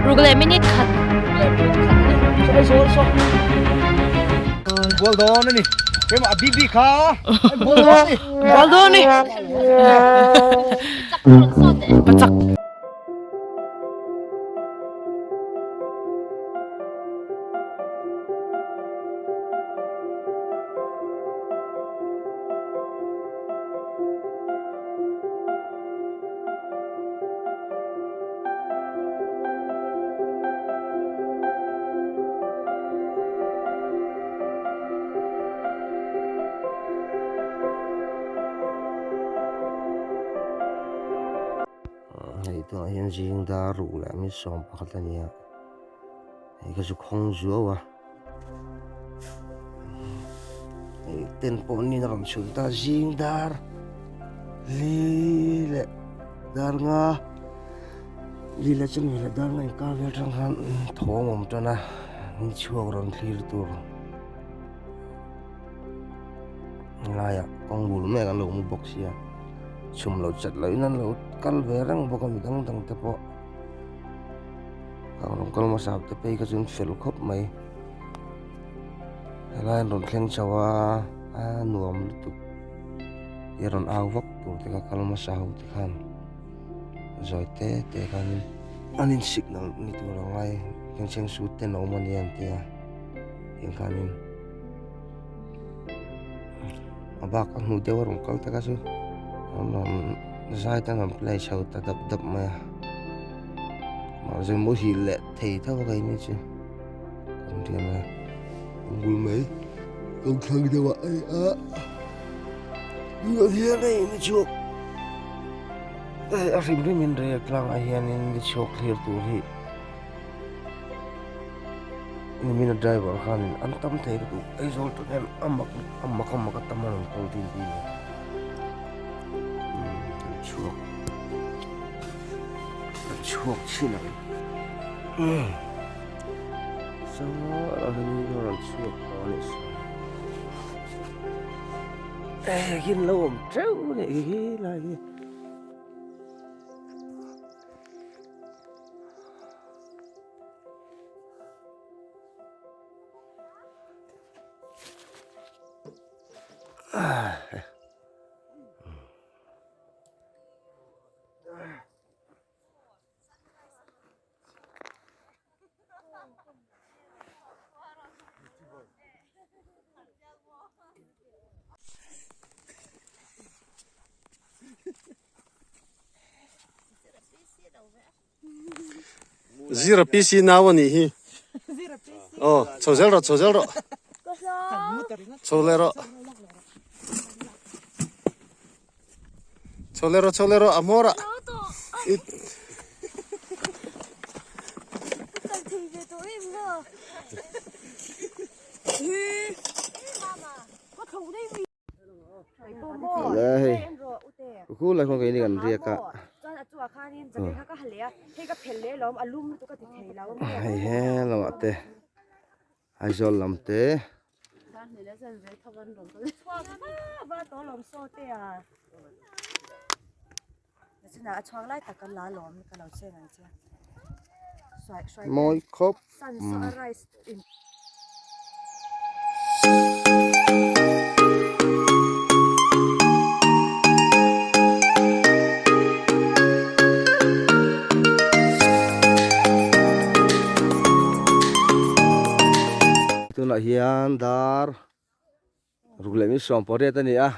Ruk leh minute khat. Ball dawn ani. Keimah a bibi kha. Ball dawn ani. Ball dawn ani. Pachak. Hei tunah hian zing dar ruh leh mi sawm pakhat a ni a hei ka zu khawng zuau a hei tent pawh niin a rawn chhun ta zing dar li leh dar nga li leh chumi leh dar nga inkar vel atang khan thawm a awm tan a ni chhuak rawn thlir tur laiah kawng bul mek an lo mu bawk sia chhum lo chat loh in an lo kal ve reng bawk a mi dang dang te pawh. Kang rawn kal hmasa te phei kha chu an fel khawp mai helai an rawn thleng chho a a nuam lutuk hi a rawn au vak tur te kha kal hmasa ho te khan zawi te te khanin an in signal ni tur a ngai thleng sut ten a awm a nia an tia tiang khanin a bak a hnu deuh a rawn kal ta kha chu an rawn zai te an rawn play chho ta dap dap mai a. Mahse muhil leh thei tho a keini chu kan rian a an bul mai kawng thlang deuh ah a ni a tunah hian hei ni chhuak a hrim hrim in rel tlang ah hianin ni chhuak thlir tur hi nimin a driver khanin an tam thei lutuk Aizawl tah hian a mak a mak a mak a tam a rawn kawl dil dil a an chhuak. A chhuak chin ang saw a ni a rawn chhuak tawh a nih saw eh khi an lo awm teuh a nih hi lai hi. Zira PC nau a nih hi. Aw, chho zel rawh, chho zel rawh. Chho leh rawh. Chho leh rawh, chho leh rawh, a hmawr ah. Hei khu lai khawn keini kan riak a hei he lamah te Aizawl lam te. Mawi khawp. Tunah hian dar ruk leh mi sawm pariat a ni a.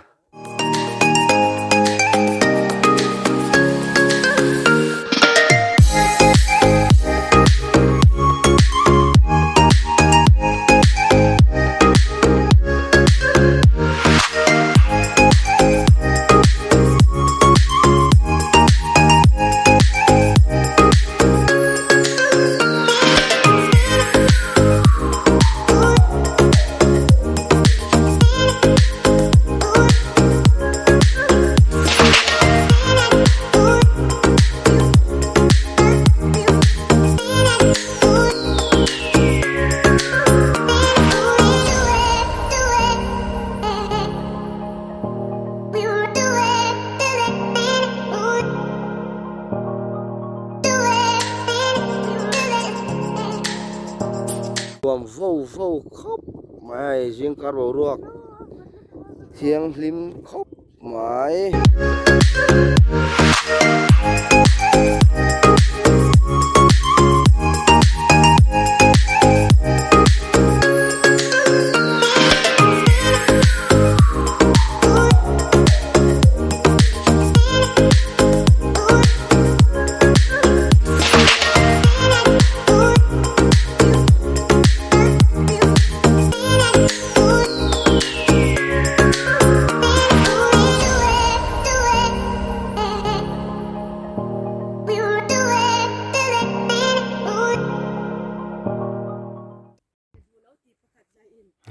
vo khawp mai zingkar boruak thianghlim khawp mai.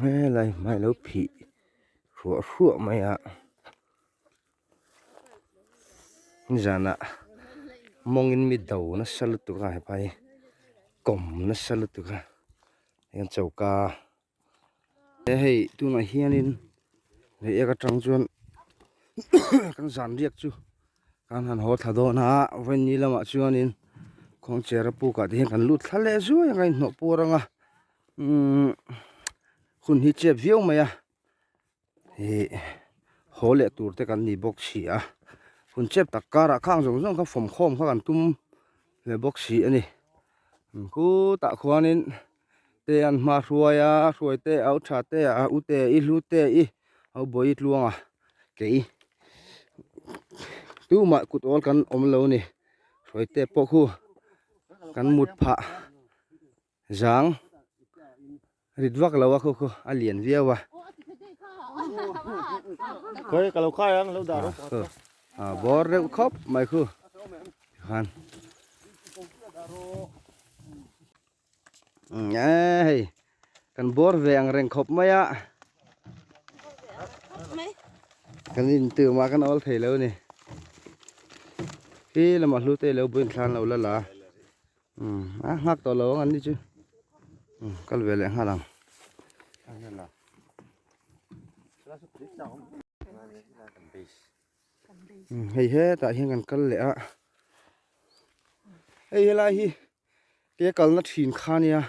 Helai hmai lo phih hruah hruah mai a nizanah mawngin mi do nasa lutuk a hepa hi kawm nasa lutuk a heng choka hei tunah hianin reiek atang chuan kan zan riak chu kan han haw thla dawn a vawiin lamah chuanin kawngchera pukah te hian kan lut thla leh zuai ang a inhnawh puar ang a umm hun hi chep viau mai a ih haw leh tur te kan ni bawk si a hun chep tak karah khang zawng zawng kha fawm khawm kha kan tum ve bawk si a ni khutah khuanin te an hma hruai a hruai te a u tha te a u te i hlu te i a u bawi tluang a kei tumah kut awl kan awm lo a ni hruai te pawh khu kan mut phah. Zang rit vak lo a khu khu a lian viau a. Khawi ka lo khai ang lo dah rawh. A bawr reuh khawp mai khu khan. Hei kan bawr ve ang reng khawp mai a. Kan in tu mah kan awl thei lo ni. Khi lamah hlu te lo buin thlan lo la la. Umm a nghak tawh lo ang an ni chu umm kal ve leh nghal ang. Umm hei hetah hian kan kal leh a hei helai hi ke kalna thin kha nia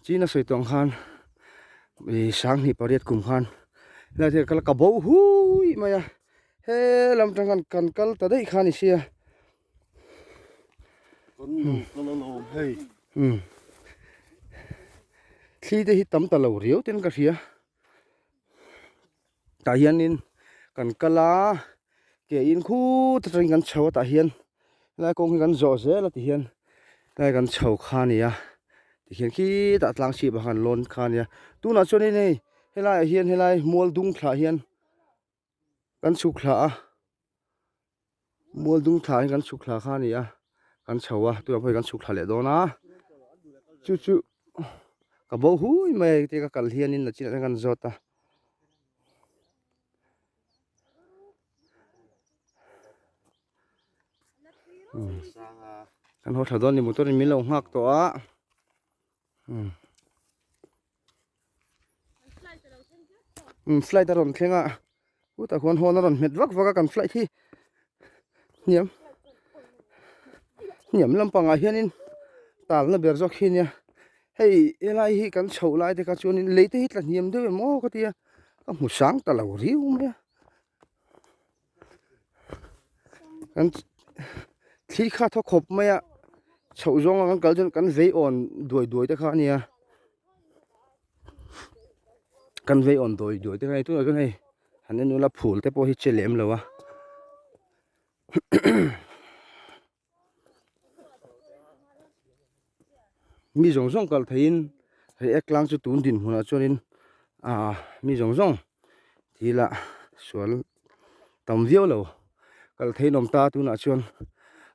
china sawi tawng khan ih sanghnih pariat kum khan helai te kal ka bo hui mai a he lam tang khan kan kal ta daih kha ni sia. Thli te hi tam ta lo riau ten ka hria tah hianin kan kal a ke in khut atangin kan chho a tah hian helai kawng hi kan zawh zel a ti hian helai kan chho kha a ni a tikhian khitah tlang chhip ah khan lawn kha a nia tunah chuanin hei helaiah hian helai mual dung thlah hian kan chhuk thla a mual dung thla hi kan chhuk thla kha a ni a kan chho a tunah pawh kan chhuk thla leh dawn a chu chu ka bo hui mai a tia ka kal hianin nachinah chuan kan zawt a. Kan haw thla dawn a ni motor in min lo nghak tawh a. Umm flight a rawn thleng a chutah khuan hawn a rawn hmet vak vak a kan flight hi hniam hniam lampangah hianin talna ber zawk hi ania hei helai hi kan chhoh lai te kha chuanin lei te hi tla hniam deuh em aw ka tia ka hmu sang ta lo riau mai a kan thli kha thaw khawp mai a chhoh zawng a kan kal chuan kan vei awn duai duai te kha a nia kan vei awn duai duai te kha a ni tunah chuan hei han en ula phul te pawh hi che lem lo a. Mi zawng zawng kal theiin reiek tlang chu tun dinhmunah chuanin ahh mi zawng zawng thil ah sual tam viau lo kal theiin awm ta tunah chuan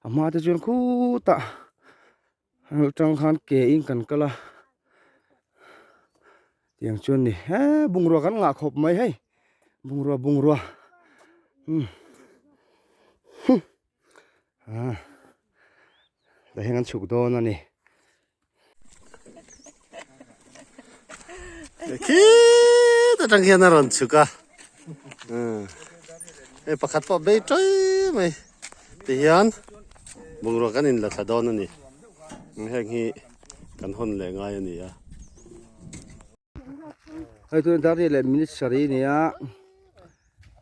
a hma te chuan khutah atang khan ke in kan kal a tiang chuan ni he bungrua kan ngah khawp mai hei bungrua bungrua umm. Ah, tah hian kan chhuk dawn a ni. Khit atang hian a rawn chhuk a. Hei pakhat pawh bei ṭai mai. Tihian bungrua kan inla thla dawn a ni. Heng hi kan hawn leh ngai a ni a. Hei tuna dar riat leh minute sarih a ni a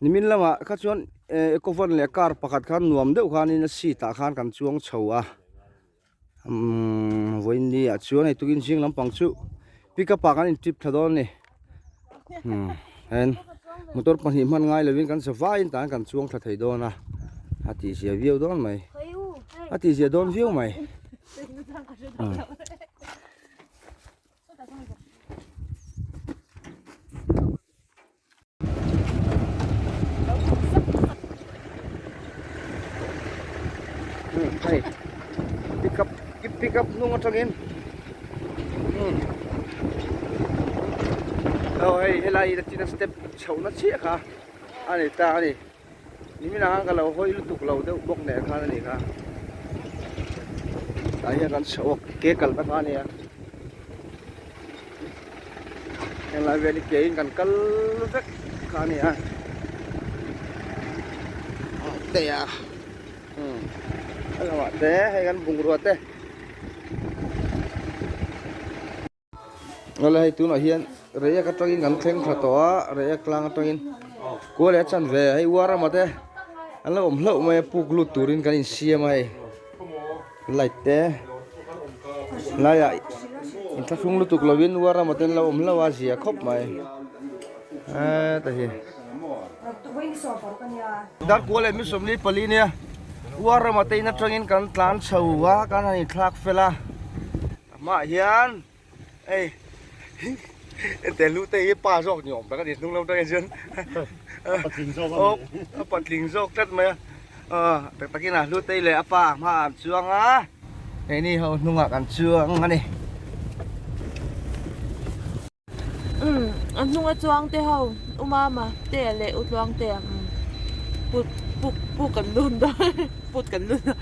nimin lamah kha chuan eh eco van leh car pakhat khan nuam deuh khanin a seat ah khan kan chuang chho a umm vawiin ah chuan hei tukin zing lampang chu pickup ah kan in trip thla dawn a ni umm hen motor pahnih hman ngai lovin kan zavaiin tah hian kan chuang thla thei dawn a a tihzia viau dawn mai a tihzia dawn viau mai. Hei pickup pickup hnung atangin aw hei helai a step chhohna chiah kha a ni ta a ni. Nimin ah khan ka lo hawi lutuk lo deuh bawk nen khan a ni kha. Tah hian kan chho a ke kalna kha a nia. Heng lai vel hi ke in kan kal vek kha a ni a. Te a umm a lamah te hei kan bungrua te. Awle hei tunah hian reiek atangin kan thleng thla tawh a reiek tlang atangin kua leh a chan ve hei uar emaw te an lo awm hlauh mai a puk lut turin kan insiam a hei light te laiah inthlahrung lutuk lovin uar emaw te an lo awm hlauh a zia khawp mai heta hi. Darkua leh mi 44 nia uar emaw te in atangin kan tlan chho a kan han inthlak fel a. Amah hian hei ente lu te hi pa zawk ni awm tak a ni hnung lam atangin chuan aw a patling zawk tlat mai a aw tak takin a lu te leh a pa hmaah an chuang a keini ho hnungah kan chuang a ni. Umm a hnunga chuang te ho u mama te leh u tluang te put puk puk kan lun dawn put kan lun dawn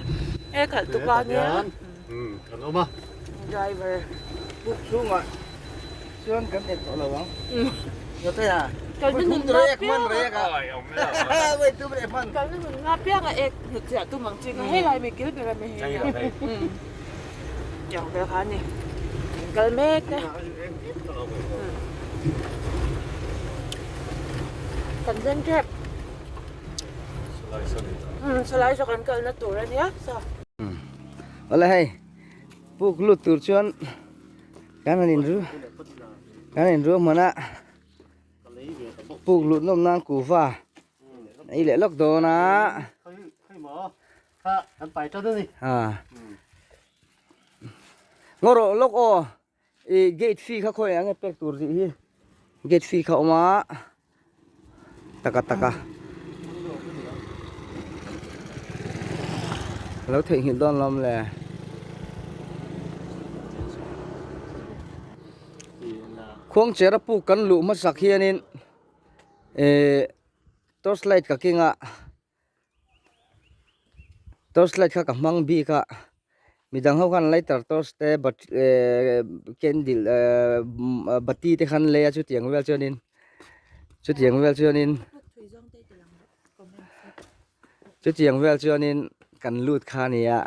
e khalh tu pa nia. Umm kan awm a. Driver. Puk chhungah chuan kan en tawh lo ang. Ngawt a. Kalna nun nga piang a. Wei tu bre hman. Kalna nun nga piang a ek hnut chiah tum ang chi kha hei lai mi kil ber a mi hei. Tiang vel kha a ni. Kal mek te. Kan zen tep. Salai saw kan kalna tur a nia saw. Awle hei puk lut tur chuan kan han inru kan inru hman a puk lut nawm nan kuhva ei leh lawk dawn a ngaw rawh lawk aw ih gate fee kha khawi ang nge pek tur tih hi gate fee kha a awm a taka taka lo theihnghilh dawn lawm le khuangchera puk kan luh hmasak hianin eh torch light ka keng a torch light kha ka hmang bik a midang ho khan lighter torch te bat ehh candle ehh bati te khan lei a chutiang vel chuanin chutiang vel chuanin chutiang vel chuanin kan lut kha a ni a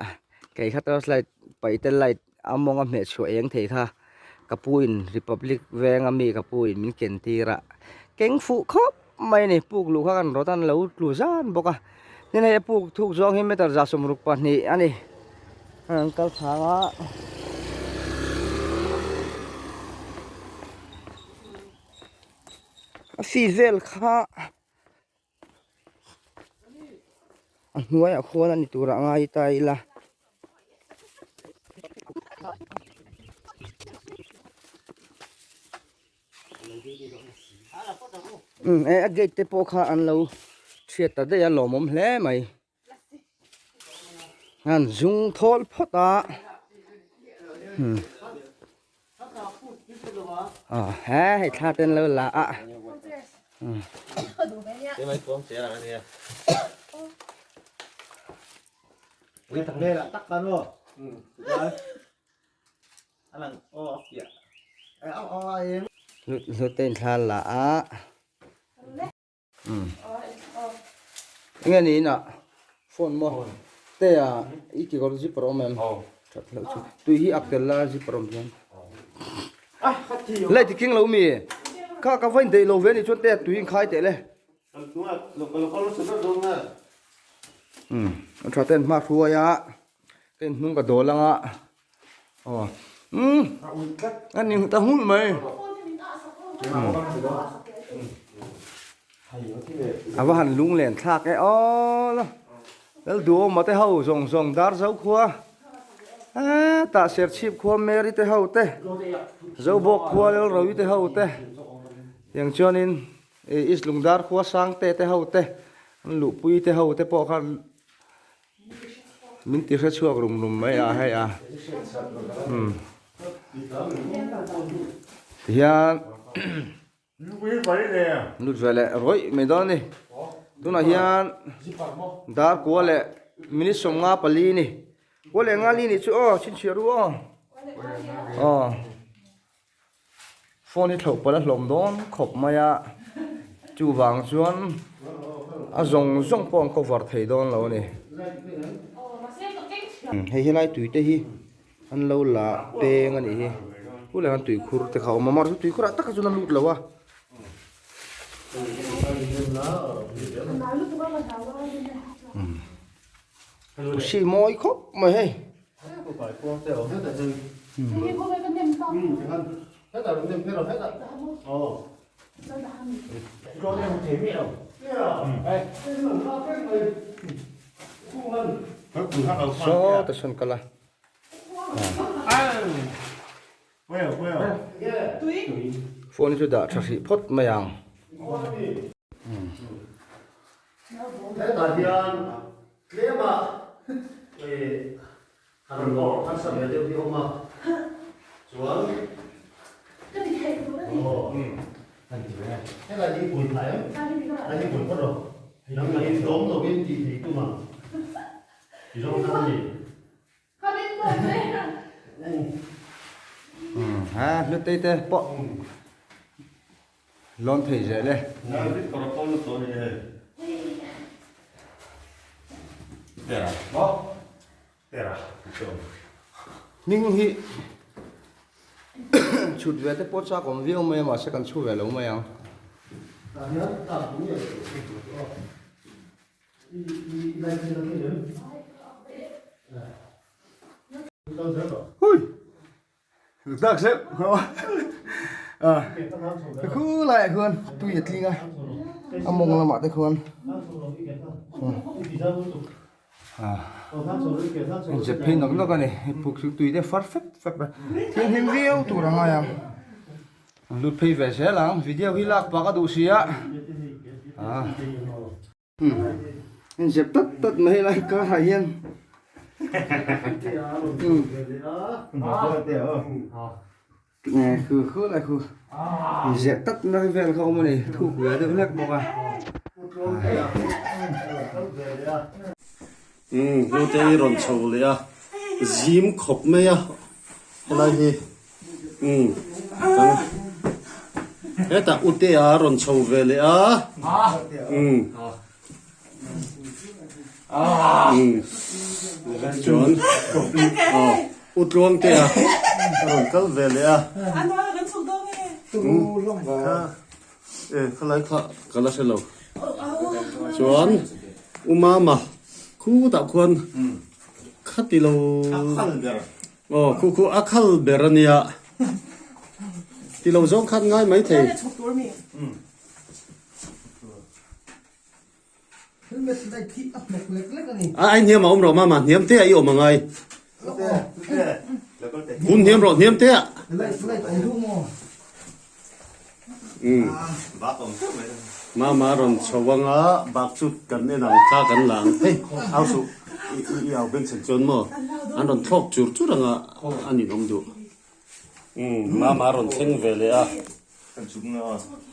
kei kha torch light paih te light a mawng a hmeh chhuah eng thei kha ka pu in republic veng ami ka pu in min ken tir a keng fuh khawp mai a ni puk luh kha kan rawt a an lo tlu zan bawk a tin hei a puk thuk zawng hi meter 62 a ni an kal thang a a fee vel kha a hnuaiah khuan a ni tur ah ngai ta ila. Umm e a gate te pawh kha an lo chhiat ta daih a lawmawm hle mai an zung thawl phawt a umm aw he hei thla te an lo la a umm. Hlut te in thla la a umm enge ni inah phone maw te a i kekawr zipper a awm em that hlauh chu tui hi ak tel la zipper a awm hian light i keng lo mi. Kha ka va indaih lo ve anih chuan te tui inkhai teh le. Umm a tha ten hma hruai a ka inhnung ka dawl anga aw umm a ni ta nghulh mai a va han lung len thlak e aw la Lalduhawma te ho zawng zawng Darzo khua hetah Serchhip khua Mary te ho te Zobawk khua Lalroui te ho te tiang chuanin Ih East Lungdar khua Sangte te ho te an luhpui te ho te pawh khan min ti hre chhuak rum rum mai a hei a umm tihian lut ve leh rawih mai dawn a ni tunah hian dar kua leh minute 54 a ni kua leh nga li nih chu aw chhinchhiah ru aw aw. Phone hi thlauh palh a hlawm dawn khawp mai a, chuvang chuan a zawng zawng pawh an cover thei dawn lo a ni. Hei helai tui te hi an lo la peng a nih hi, hu leh an tuikhur te kha a awm a, mahse tuikhur ah tak hi chuan a lut lo a. Hri mawi khawp mai hei. Saw ta sawn kal a. Phone hi chu dah tha hrih phawt mai ang. Hetah hian tlema han lawr harsa ve deuh hi a awm a, chuan helai hi bul phah em? Helai hi bul phawt rawh, nangmahin dawm lovin tih thei tum ang ti zawng khan a ni. Ha hlutei te pawh lawn thei zel e. Hming hi chhut ve te pawh chak awm viau mai a mahse kan chhu ve lo mai ang. Hui! Tak zeuh a khu laiah khuan tui a tling a a mawng lamah te khuan inzep phei nawk nawk a ni hei puk chu tui te far fep fep a thianghlim viau tur a ngai ang an lut phei ve zel ang video hi lak pah ka duh si a. Inzep tawt tawt mai lai karah hian khu khu lai khu inzep tawt mai vel kha awm a ni thuk ve deuh hlek bawk a. Umm hnute hi rawn chho leh a zim khawp mai a helai hi. Umm kan hetah ute a rawn chho ve leh a umm umm chuan aw u tluang te a rawn kal ve leh a e khalai kha ka la hre lo chuan u mama khutah khuan khati lo. Aw khu khu a khal ber a nia. Ti lo zawng khan ngai mai thei. A ai hniam a awm rawh mama hniam te a i awm angai. Hun hniam rawh hniam te a. Mama rawn chho anga bak chu kan en ang thla kan la ang hei au suh i au ben chhan chuan maw an rawn thlawk chur chur anga a ninawm duh mama rawn thleng ve leh a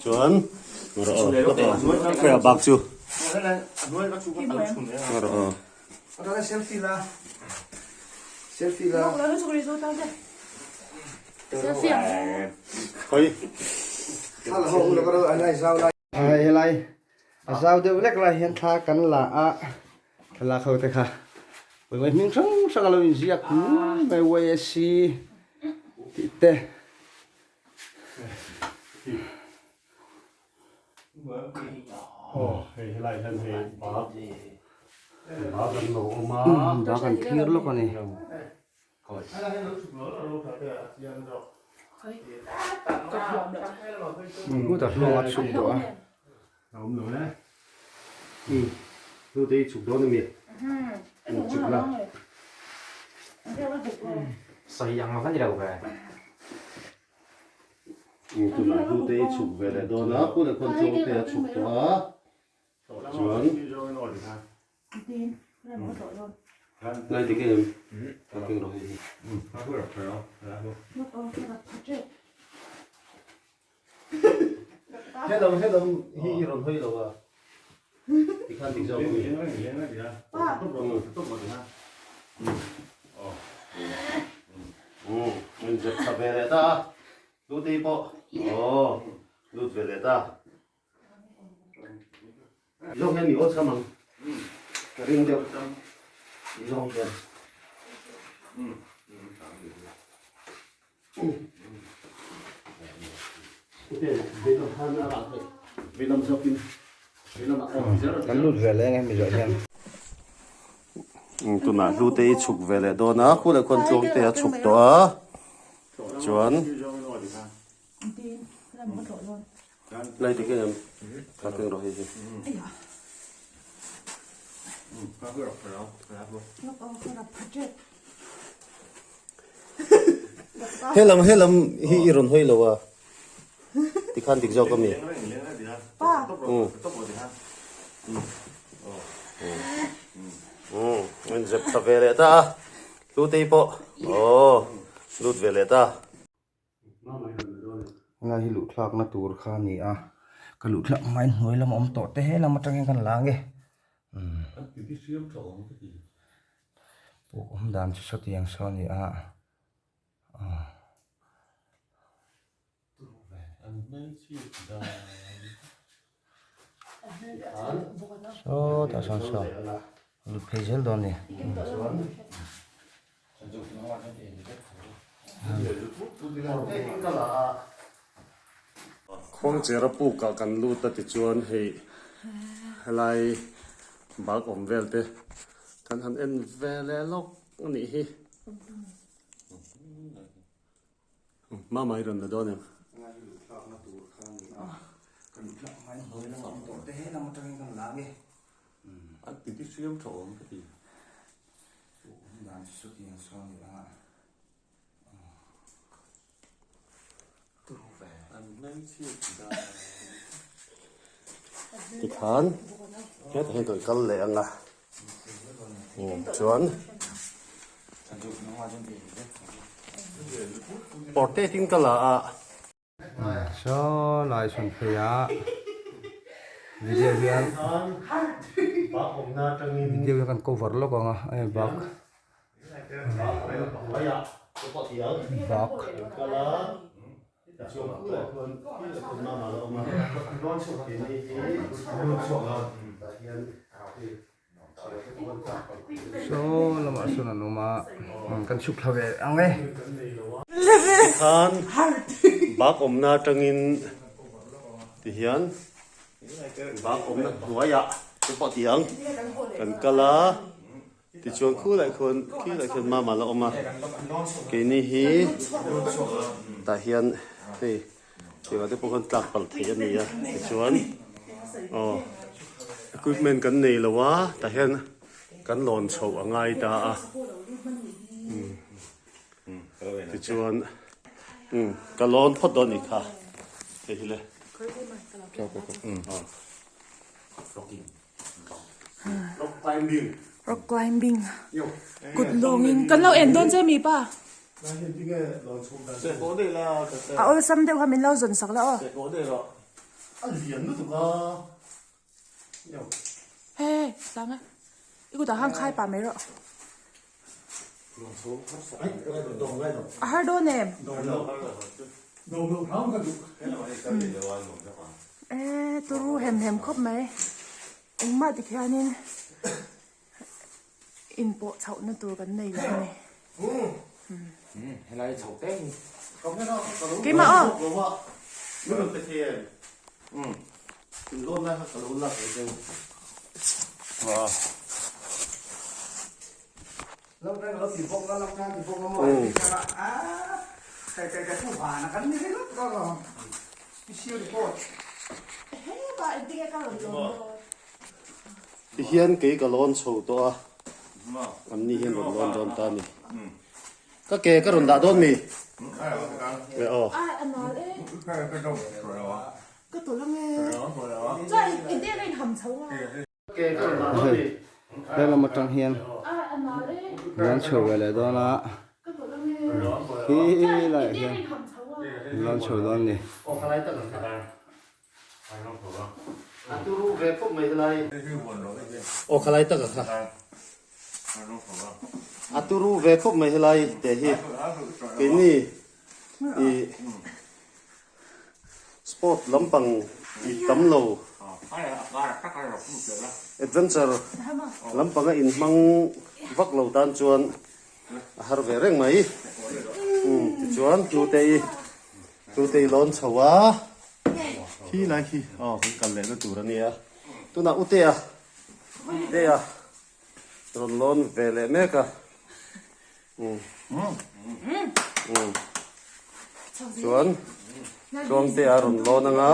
chuan khawiah bak chu Helai a zau deuh lek lai hian thla kan la a thlalak ho te kha vawi hming hrang hrang a lo inziak mai YSC tih te. Bak an thlir lawk a ni. Hmuta hluang a chhuk duh a. Tunah hnute i chhuk ve leh dawn a, pu leh khawn chuang te a chhuk tawh a, chuan Lai dik em? Ka keng rawh hei hi. Helam helam hi i rawn hawi lo a, tikhan dik zawk a mi. Umm in zep tha ve leh ta a, Hlutei pawh aw lut ve leh ta. Zawng hian mi awl cham ang ka ring deuh zawng hian. Kan lut ve leh ang e mizo hian. Tunah hlute i chhuk ve leh dawn a, khu leh khawn tluang te a chhuk tawh a, chuan Lai dik em? Ka keng rawh hei hi. Helam helam hi i rawn hawi lo a, tikhan dik zawk a mi? Umm in zep tha ve leh ta a, Hlutei pawh aw lut ve leh ta. Helai hi luhthlakna tur kha a ni a, ka luhthlak hmain hnuai lam a awm tawh te he lam atang hian kan la ang e. Puk awm dan chu sawtiang saw a ni a Sawtah sawn saw lut phei zel dawn a ni. Khuangchera pukah kan lut a tichuan hei helai bak awm vel te kan han en ve leh lawk a nih hi. Mama i rawn la dawn em? An ti ti hriam tha awm ka ti. Tikhan hetah hian kan kal leh ang a chuan pawr te tin ka la a. Saw lai sawn phei a video hian video hian kan cover lawk ang a hei bak bak. Saw lamah sawn an awm a kan chhuk thla ve ang e. Tikhan bak awmna atangin tihian bak awmna hnuaiah te pawh ti ang kan kal a tichuan khulai khuan khilai khian mama la awm a keini hi tah hian hei Tirah te pawh khan tlak palh theih a ni a tichuan aw equipment kan nei lo a tah hian kan lawn chhoh a ngai ta a tichuan umm ka lawn phawt dawn a ni kha hei hi le rock climbing rock climbing kut lawngin kan lo en dawn che mi pa a awlsam deuh kha min lo zawn sak la aw he tlang e i kutah khan khai pah mai rawh a har dawn em e turu hem hem khawp mai engmah tikhianin inpawh chhohna tur kan nei lo a ni. Keimah aw. In lawn lai kha ka lo lak ve deuh a. Tihian kei ka lawn chho tawh a, an ni hian rawn lawn dawn ta a ni. Ka ke ka rawn dah dawn mi? E aw. He lam atang hian lawn chho ve leh dawn a khi laiah hian lawn chho dawn a ni. Aw khalai tak a kha a turu ve khawp mai helai te hi keini ih Sport lampang i tam lo. Adventure lampanga inhmang vak lo tan chuan a har ve reng mai. Umm tichuan hnute i hnute i lawn chho a, khi lai khi aw kan kal lehna tur a nia. Tunah Utea Utea rawn lawn ve leh mek a. Chuan tluangte a rawn lawn ang a.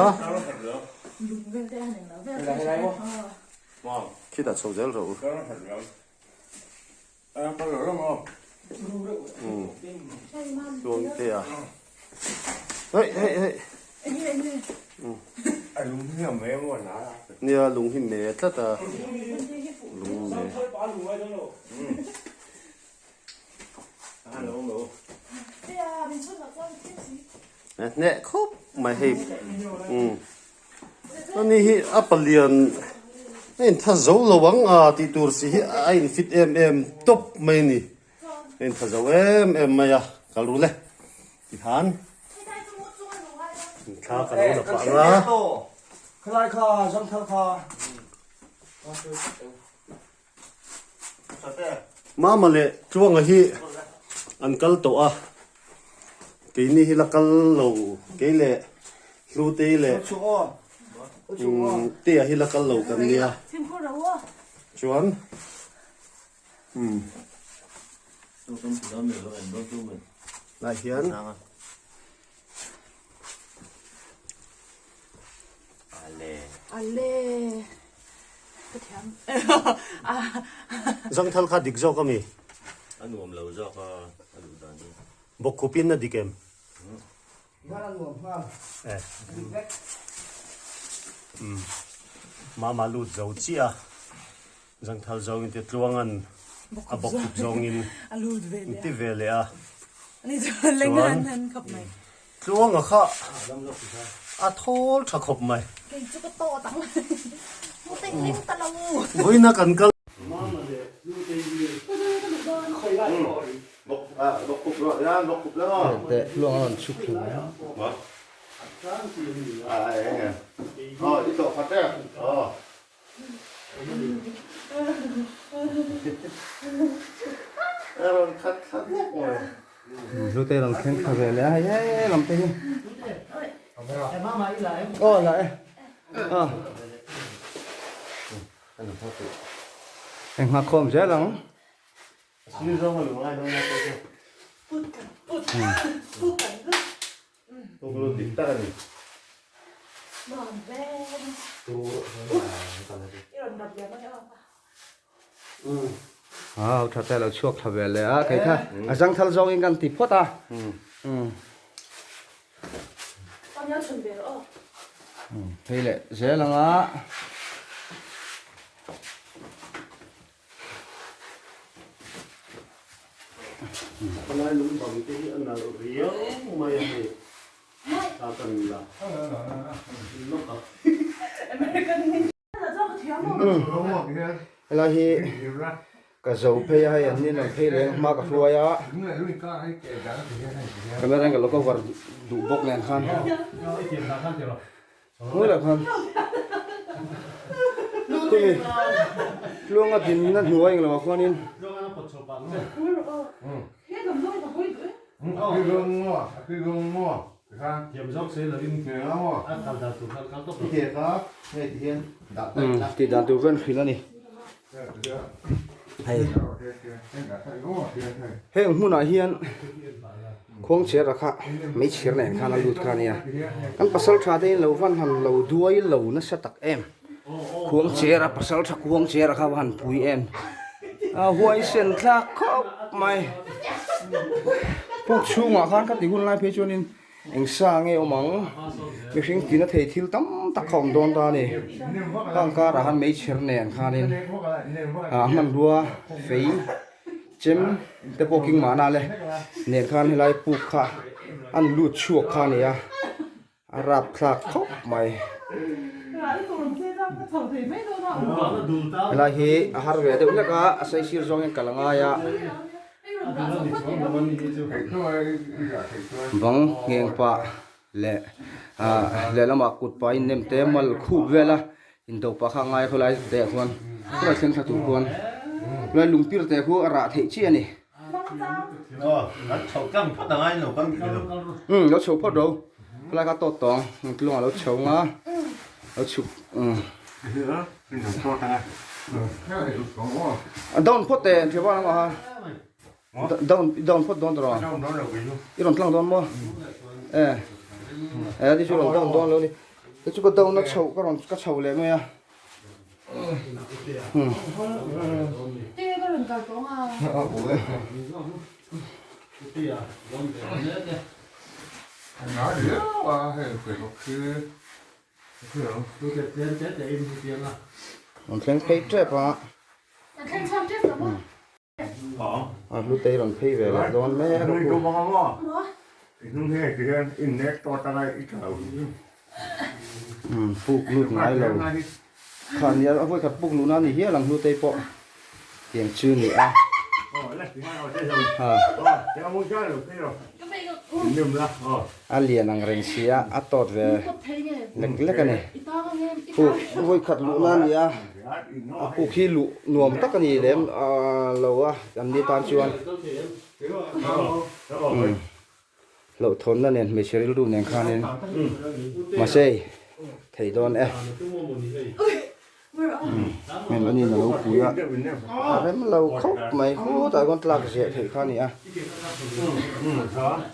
Khitah chho zel rawh u. Tluangte a. Hei hei hei. Nia lung hi me tlat a. Lung me. Hneh khawp mai hei umm ani hi a palian a intha zo lo ang a tih tur si hi a infit em em tawp mai a ni a intha zo em em mai a kal ru le tikhan thla ka lo la pah ang a. Mama leh Tluanga hi an kal tawh a, keini hi la kal lo, kei leh Hlutei leh Tea hi la kal lo kan nia. Chuan umm lai hian Zangthal kha dik zawk a mi? A nuam lo zawk a, a duh dan chu. Bawkkhup in a dik em? Eh. Umm. Mama lut zo chiah a, Zangthal zawngin te tluangan a bawkkhup zawngin in ti ve leh a. Chuan Tluanga kha a thawl tha khawp mai. Vawiina kan kal. Hlute rawn thleng thla ve leh a hei he lam te hi aw la e a eng nghak khawm zel ang. Au tha te lo chhuak thla ve leh a kei kha a zangthal zawng in kan ti phawt a phei leh zel ang a. Palai lung bang te hi a nalh riau mai a hei thla kan la lawk a. Helai hi ka zo phei a hei an ni an phei leh hma ka hruai a camera in ka lo cover duh bawk nen khan Ngawi lah khan khumi tluanga dinna hnuai eng lamah khuanin Umm tih dan tur vel hrilh a ni hei heng hmunah hian khuangchera kha meichher nen khan a lut kha a nia kan pasal tha te in lo van han lo duai lo nasa tak em khuangchera pasal tha khuangchera kha va han pui em a huaisen thlak khawp mai puk chhungah khan ka ti hun lai phei chuanin. Eng sa nge awm ang? Mihring tina thei thil tam tak kha awm dawn ta a ni. Khang karah khan meichher nen khanin ah hmanrua fei chem te pawh king mahna le nen khan helai puk kha an lut chhuak kha a ni a, a rapthlak khawp mai. Helai hi a har ve deuh hlek a, a saisir zawngin kal a ngai a. Bang ngheng pah leh ah lehlamah kut pah in nem te mal khup vel a indo pah kha a ngai khawlai te ah khuan khawlai thleng thla tur khuan khawlai lungpir te khu a rah theih chiah a ni. Umm lo chho phawt ro khawlai kha tawt tawng tlungah lo chho nga lo chhuk umm. Down phawt teh an thiam a ha down down phawt dawn tawh i rawn tlang dawn maw e e ti chu rawn down dawn lo ni te chu ka down a chhoh ka rawn ka chho leh mai a Rawn thleng phei tep a. A hlutei rawn phei ve leh dawn mek a pu. Puk lut ngai lo. Kha nia a vawikhat puk luhna a ni hial ang hlutei pawh. Tiang chu ni a. A lian ang reng si a, a tawt ve lek lek a ni. Puk vawikhat luhna a ni a, a puk hi luh nuam tak a ni lem lo a, an ni tan chuan. Hlauhthawnna nen hmeichhe rilru nen khanin mahse thei dawn e. Heng a nin a lo pui a, a rem lo khawp mai khutah khawn tlak ziah theih kha a ni a.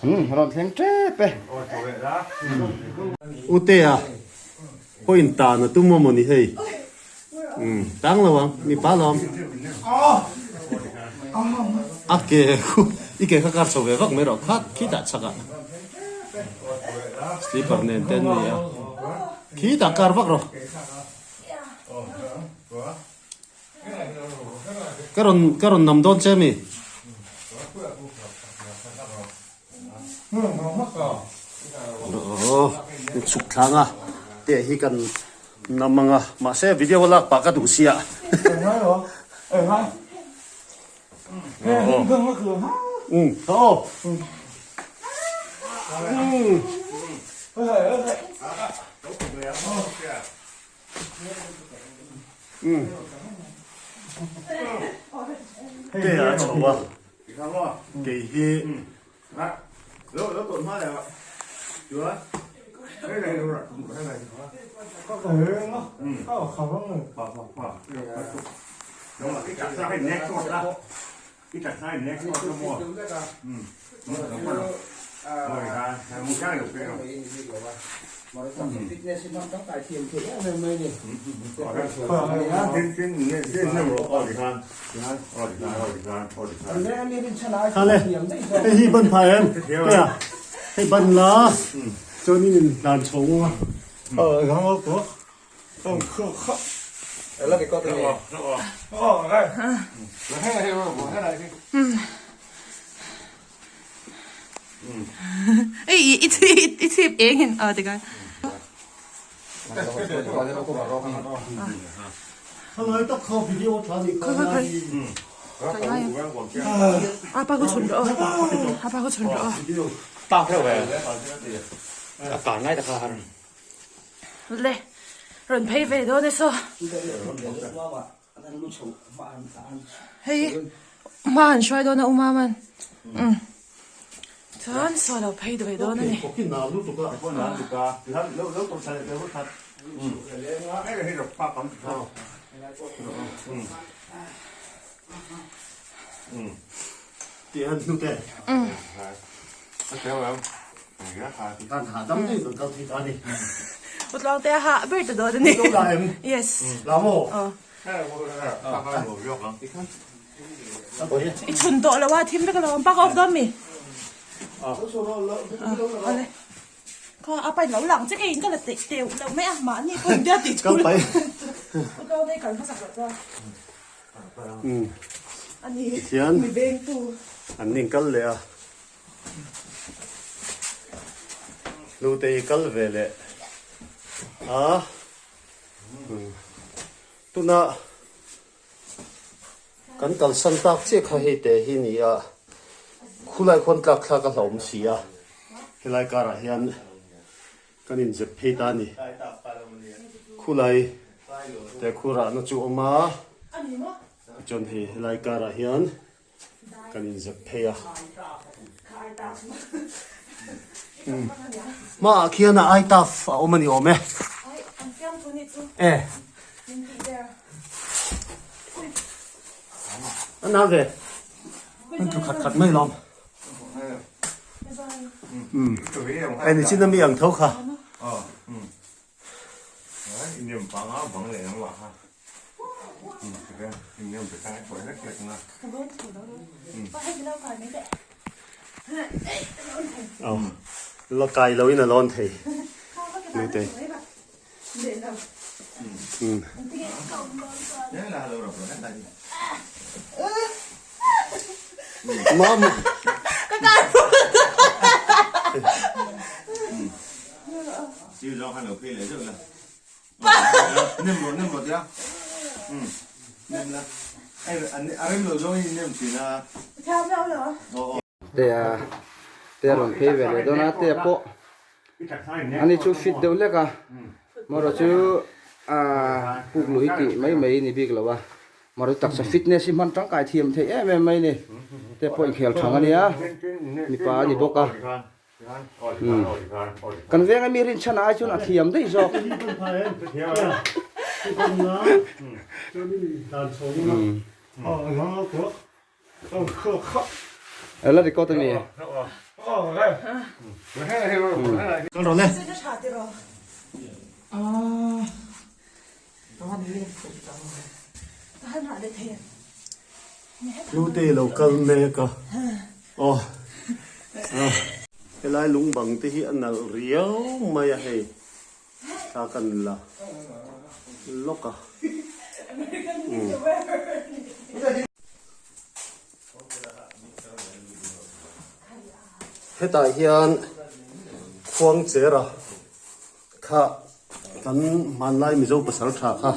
Umm a rawn thleng tep e. Utea pawhin tan a tum awm a ni hei. Umm tang lo ang mipa lawm. A ke khu i ke kha kar chho ve vak mai rawh khat khitah chhakah slipper nen te an ni a khitah kar vak rawh. Ka rawn ka rawn nam dawn che mi. Aw chhuk thlang a teh hi kan nam ang a mahse video a lak pah ka duh sia. Aw. Teh a chho a. Kei hi Khale hei hi ban phai em hei a hei ban la chuanin in tlan chho a I chhip eng in a tikhan. A pa ku chhun rawh a pa ku chhun rawh. Le rawn phei ve dawn e saw. Hei hma han hruai dawn a u Maman. Chuan saw lo phei duai dawn a ni. Utluang te a hah ber ta dawn a ni. Yes. I chhun tawh lo a thim vek alawm pak off dawn mi awle kha a pain lo lang che keiin ka la teh teuh loh mai a mahni pawh india tih chu utluang te kal hmasak loh chuan ani mi vengtu an ning kal leh a hnute hi kal ve leh a tuna Kan kalsan tak chiah kha hei teh hi ni a, khulai khuan tlak thlak a hlauhawm si a, helai karah hian kan inzep phei ta a ni. Khulai teh khu rahna chu a awm a, tichuan hei helai karah hian kan inzep phei a. Hmaah khian a aitaf a awm a ni awm e. E. A na ve. An tlu khat khat mai lawm. Ai ni chin ami ang tho kha. La kai lo in a lawn thei. Nute. Mam. Te a te a rawn phei ve leh dawn a te pawh ani chu fit deuh hlek a marawh chu ahh puk lui tih mai mai ni bik lo a marawh taksa fitness hi hman tangkai thiam theih em em mai a ni te pawh inkhel thang a nia mipa a ni bawk a. Kan venga mi rinchhan ai chuan a thiam daih zawk. La record a mi. Hlute lo kal mek a aw helai lung bang te hi a nalh riau mai a hei thla kan la lawk a. Hetah hian khuangchera Kha kan hmanlai Mizo pasal tha kha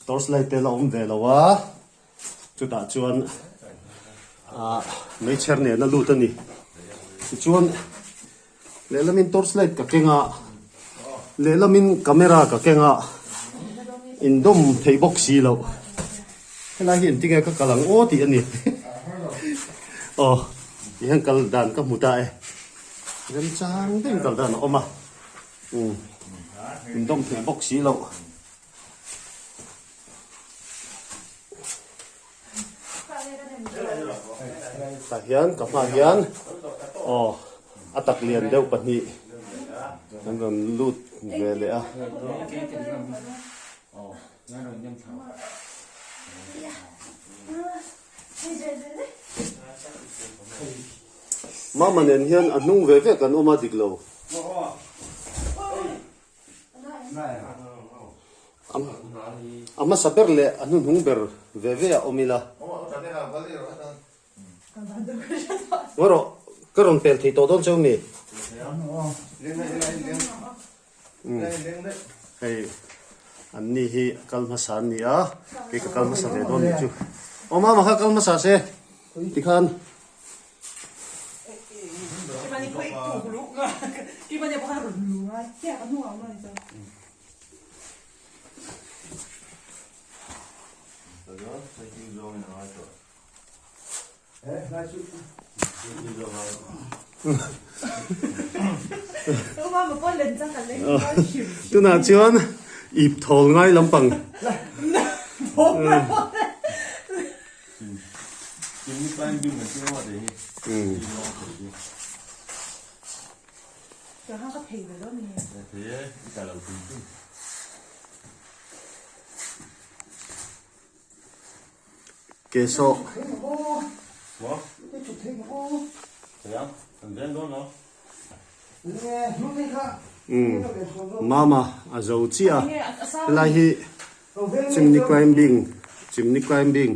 torch light te la awm ve lo a, chutah chuan ah meichher nen a lut a ni. Tichuan lehlamin torch light ka keng a, lehlamin camera ka keng a, indawm thei bawk si loh. Helai hi engtinge ka kal ang aw tih a ni. Aw tihian kal dan ka hmu ta e. Remchang deuhin kal dan a awm a. Umm indawm thei bawk si loh. Tah hian ka hmaah hian aw a tak lian deuh pahnih an rawn lut ve leh a. Mama nen hian a hnung ve ve kan awm a dik lo. A hmasa ber leh a hnuhnung ber ve ve a awm ila. Ngaw rawh, ka rawn pel thei tawh dawn cheu mi? Hei an ni hi a kal hmasa an ni a, kei ka kal hmasa ve dawn nih chu. Aw mama kha kal hmasa se tikhan. Tunah chuan ip thawl ngai lampang. Keso. Mama a zo chiah a, helai hi chimney climbing chimney climbing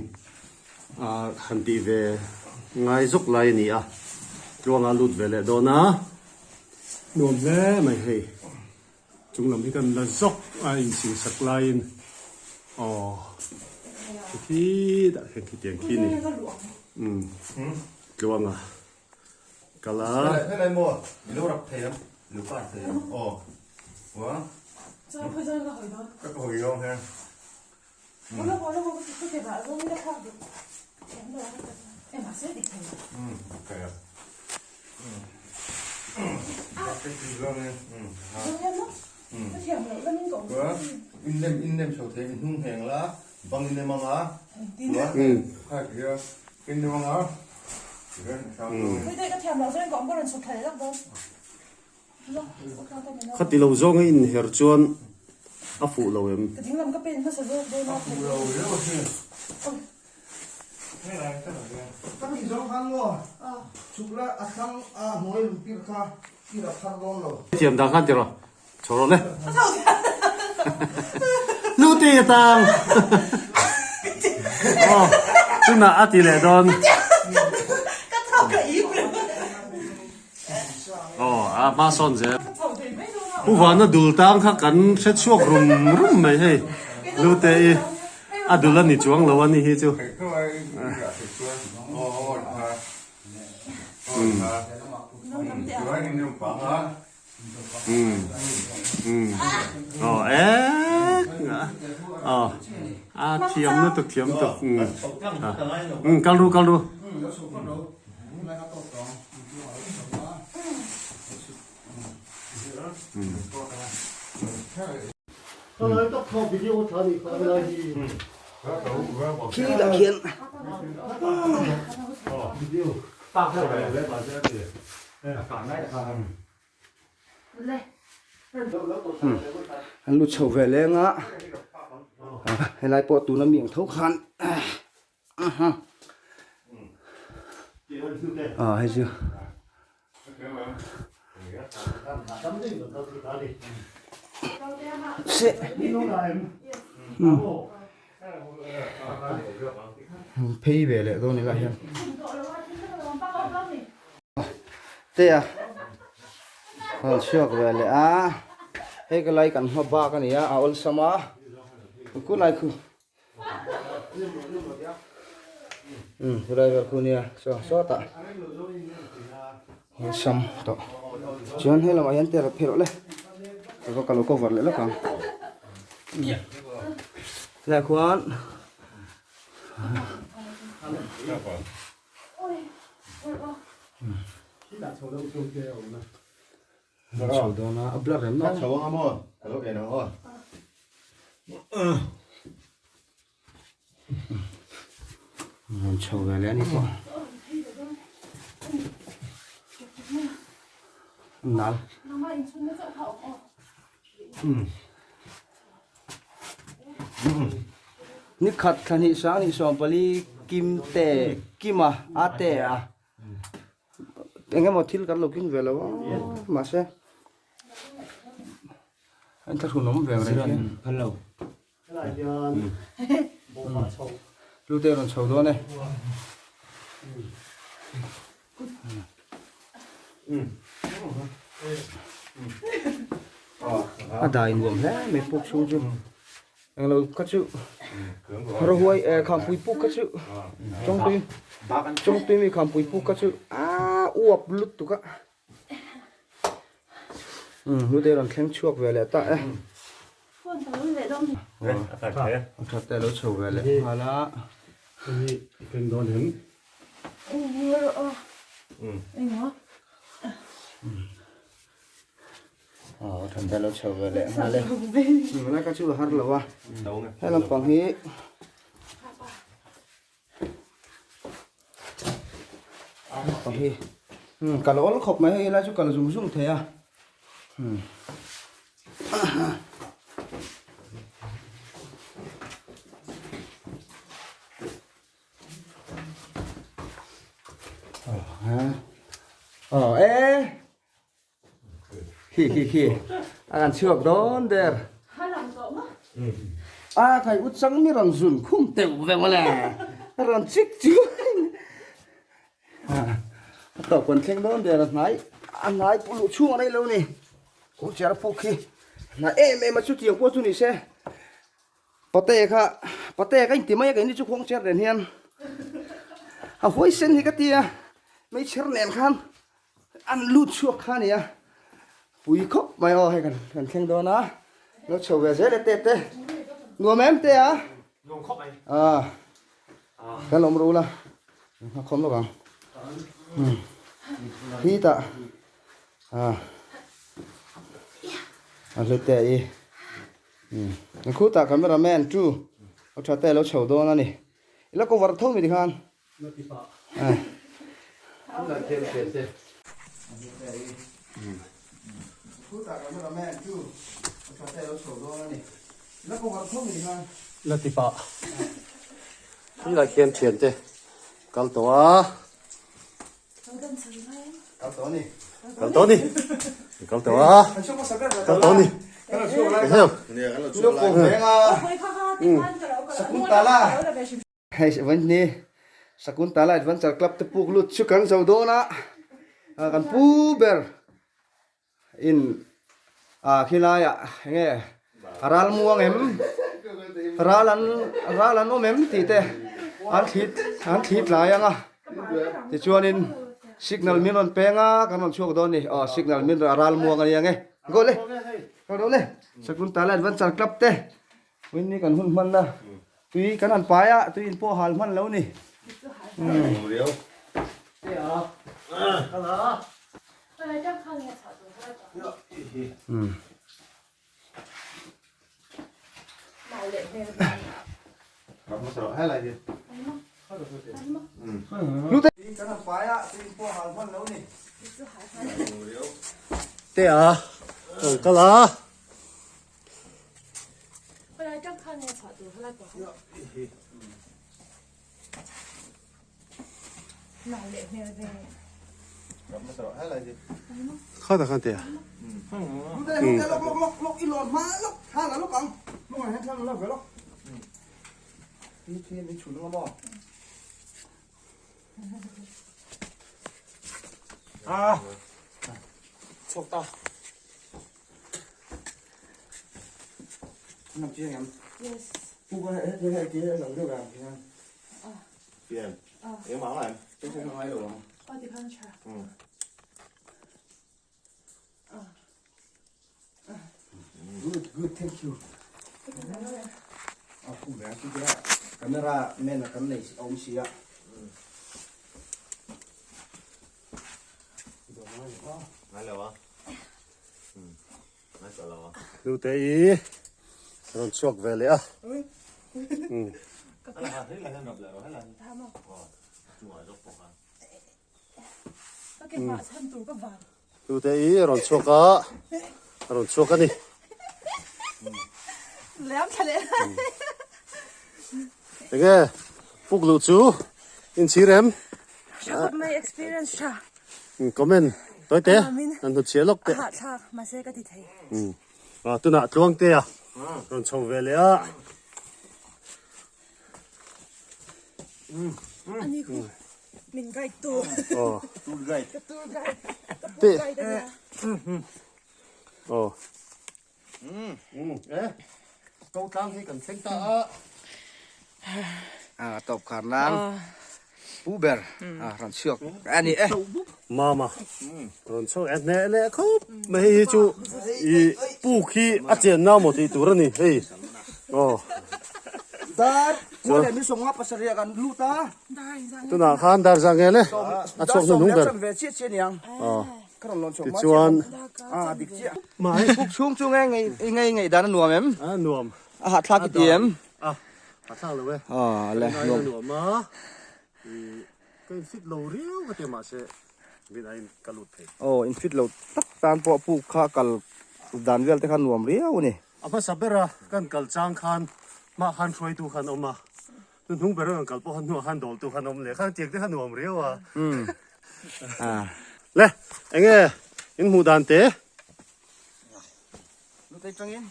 ah han tih ve ngai zawk lai a ni a, tluanga lut ve leh dawn a, nuam hle mai hei. Chung lam hi kan la zawk a insingsak laiin aw khi dah khian khitiang khi ni umm tluanga kal a. Khati lo zawnga inher chuan a fuh lo em? Thiam dan khan tiraw chho rawh le. Hnute atang. Aw tunah a ti leh dawn. Aw a hma sawn zel. Pu Vana dul tang kha kan hre chhuak rum rum mai hei Lute i a dul a ni chuang lo a ni hi chu. Aw ek aw a thiam lutuk thiam tuk um kal ru kal ru. Khi dah khian an lu chho ve leng a helai pawh tuna mi ang tho khan a hei chu se phei ve leh dawn ila hian te a rawn chhuak ve leh a hei ka lai kan hma bak a ni a a awlsam a ku lai khu um helai vel khu nia saw sawtah awlsam tawh chuan he lamah hian tel a phei rawh le ka lo cover leh lawk ang helaiah khuan. Chho dawn a, a blur em a. Chho ang maw? Ka lo en ang aw. Rawn chho ve leh a ni pawh. Nal. Ni khat thla hnih sang hnih 40 kim te kima a te a eng emaw thil kan lo king ve lo a mahse an thlahrun awm ve ang reng hian Hlute rawn chho dawn e. A dai nuam hle mai puk chhung chu englo kha chu rahuai eh khampui puk kha chu chawngtui chawngtui mi khampui puk kha chu a uap lutuk a hlute rawn thleng chhuak ve leh ta e a that te lo chho ve leh nghal a. Aw than te lo chho ve leh nghal e. Lai kha chu a har lo a. He lampang hi lampang hi kal awl khawp mai hei lai chu kal zung zung thei a. Aw e Khi khi khi a kan chhuak dawn der. A khai u chang mi rawn zun khum teuh ve mawle. A rawn chik chu. A tawp kan thleng dawn der a hnai a hnai pawh luh chhung a nei lo ni. Kawngchar puk hi hnai em em a chutiang pawh chu ni se. Pate kha pate ka inti mai a keini chu khuangcher nen hian a huaisen hi ka ti a meichher nen khan an lut chhuak kha a ni a pui khawp mai aw hei kan kan thleng dawn a lo chho ve zel e te te nuam em te a nuam khawp mai a kan awm ro la a khawm lawk ang hi tah a a hlute i Khutah camera man chu a tha te a lo chho dawn a ni. I la cover tho mi tikhan. Khutah camera man chu a tha te a lo chho dawn a ni. I la cover tho mi tikhan. La ti pah. Tunah khian thiante kal tawh a. Kal tawh ni. Kal tawh ni. Kal tawh a. Kal tawh ni. Sakuntala. Hei vain ni Sakuntala Adventure Club te puk lut chu kan zo dawn a. Kan pu ber in a khilaiah enge a ral muang em ral an ral an awm em tih te an thli an thli tlai ang a tichuanin signal min rawn peng a kan rawn chhuak dawn a ni aw signal min rawn a ral muang a ni ang e go le go rawh le Sakuntala Adventure Club te Winnie kan hun hmanna tui kan han pai a tui in pawh hal hman lo ni. Te a rawn kal a. Kha ta khan te a. A chhuak ta. Yes. Aw ti khan a tha. Good, good, thank you. A kum ve chu tia camera man a kan nei awm si a. Hlute i rawn chhuak ve leh a. Hlute i rawn chhuak a, a rawn chhuak a ni. Enge puk luh chu inchhir em? Comment tawi te an hnu chhiah lawk teh. Hahthlak mahse ka ti thei. A tunah Tluangtea rawn chho ve leh a. Ani khu min guide tu. Aw. Tour guide. Ka tour guide. Ka tour guide ania. Aw. E ko tlang hi kan thleng ta a. A tawp khar nan pu ber a rawn chhuak a ni e. Mama rawn chhuak e hneh leh khawp mai hei hi chu i puk hi a chen na maw tih tur a ni hei aw. Dar kua leh mi sawmnga pasarih ah kan lut a. Tunah khan dar zah nge le a chhuak hnu hnung ber. Sawm leh ve chiah chiah a ni ang. Aw. Tichuan. A dik chiah. Puk chhung chu nge nge nge ngaih dan a nuam em? A nuam. A hahthlak i ti em? A hahthlak lo e. A le nuam. Nuam a. Ka in fit lo riau ka ti mahse min a in ka lut thei. Aw in fit lo tak tan pawh puk kha kal dan vel te kha nuam riau a ni. A hmasa bera kan kal chang khan hmah khan hruaitu khan awm a, hnuhnung bera kan kal pawh khan hnuah khan dawltu khan awm leh khan tiang te kha nuam riau a. Le enge in hmuh dan te? Lutei tangin.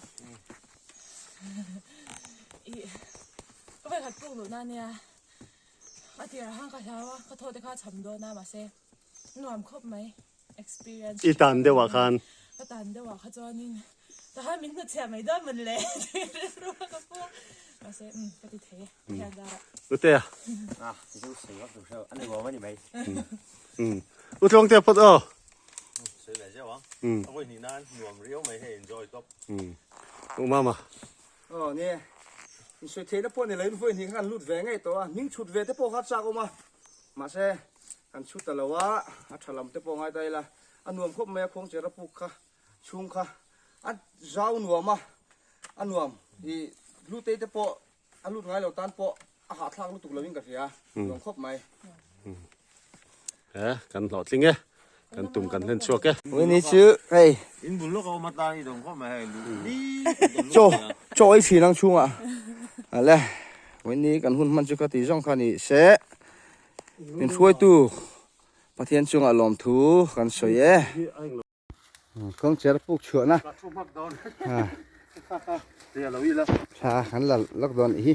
Ka vekhat puk luh na nia. A tirah khan ka hlau a, ka thaw te kha a cham dawn a mahse nuam khawp mai experience. I tan deuh ah khan. Ka tan deuh ah kha chuanin tahan min hnutchhiah mai dawn mawn le tih rilru a ka pu a mahse umm ka ti thei e thian darah. Utea. A ti chu sawi vak tur hreuh a nuam a ni mai. Umm Utluangtea phawt aw. Sawi ve zeuh ang. A vawi hnih nan nuam riau mai hei enjoy tawp. Umm Umama. Aw nia, insawi theihna pawh ni lo in vawi hnih kha kan lut ve ngei tawh a, hming chhut ve te pawh kha a chak awm a, mahse kan chhut ta lo a, a tha lam te pawh ngai ta ila, a nuam khawp mai a khuangcher a puk kha chhung kha a zau nuam a, a nuam i hlutei te pawh a lut ngai lo tan pawh a hahthlak lutuk lo in ka hria, nuam khawp mai. He kan hlawhtling e, kan tum kan hlen chhuak e. Ui ni chu hei. In bul lawk a awm atan i dawng khawp mai hei luh ni Chaw chaw ei thin ang chhungah ale ui ni kan hun hman chu ka ti zawng kha ni se min hruaitu Pathian chungah lawmthu kan sawi e. Kawngcher puk chhuahna thla kan la lawk dawn nih hi.